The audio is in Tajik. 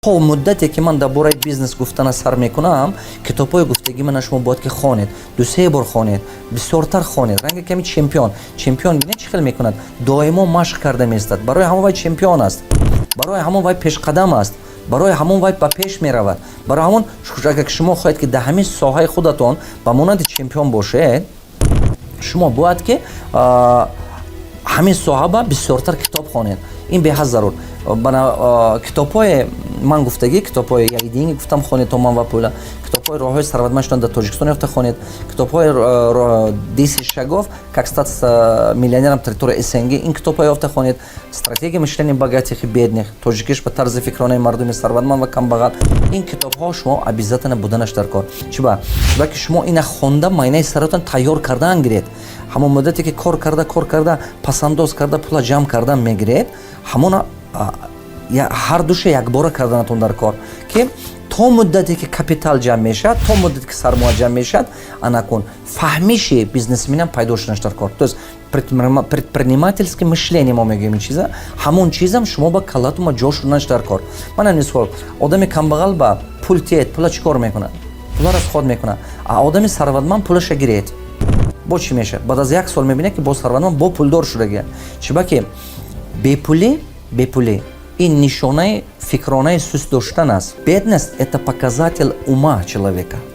То муддате ки ман дар бораи бизнес гуфтана сар мекунам, китобҳои гуфтагӣ мана шумо бояд ки хонед, дусе бор хонед, бисёртар хонед. Ранги ками чемпион. Чемпион бинед, чӣ хел мекунад? Доимо машқ карда меистад. Барои ҳамон вай чемпион аст, барои ҳамон вай пешқадам аст, барои ҳамон вай ба пеш меравад. Барои ҳамон, агар шумо хоҳед, ки дар ҳамин соҳаи худатон ба монанди чемпион бошед, шумо бояд ки ҳамин соҳа ба бисёртар китоб хонед. Ин беҳад зарур. Китобҳои ман гуфтагӣ, китобҳои «Я и деньги» гуфтам, хонед, то «Ман ва пула», китобҳои «Роҳҳои сарватманд шудан дар Тоҷикистон» ёфта хонед, китобҳои «10 шагов, как стать миллионером территории СНГ», ин китобҳо ёфта хонед, «Стратегия мышления богатых и бедных», тоҷикиш ба «Тарзи фикронаи мардуми сарватманд ва камбағал». Ин китобҳо шумо обязательно буданаш дар кор. Чиба? Чиба ки шумо ина хонда, майнаи саратон тайёр кардан гиред. Ҳамон муддате ки кор карда, кор карда, пасандоз карда, пула ҷамъ кардан мегиред, ҳамона ҳар душа якбора карданатон дар кор, ки то муддате ки капитал ҷамъ мешавад, то муддате ки сармоя ҷамъ мешавад, анакун фаҳмиши бизнесменам пайдо шуданаш дар кор, то есть предпринимательское мышление мо мегӯем. Ин чиза, ҳамон чизам шумо ба каллатума ҷо шуданаш дар кор. Мана мисол, одами камбағал ба пул тиед, пула чӣ кор мекунад? Пула расход мекунад. А одами сарватманд пулаша гиред, бо чӣ мешавад? Баъд аз як сол мебинед, ки бо сарватманд, бо пулдор шудагия. Чиба ки бепулӣ ин нишонаи фикронаи суст доштан аст. Бедность — это показатель ума человека.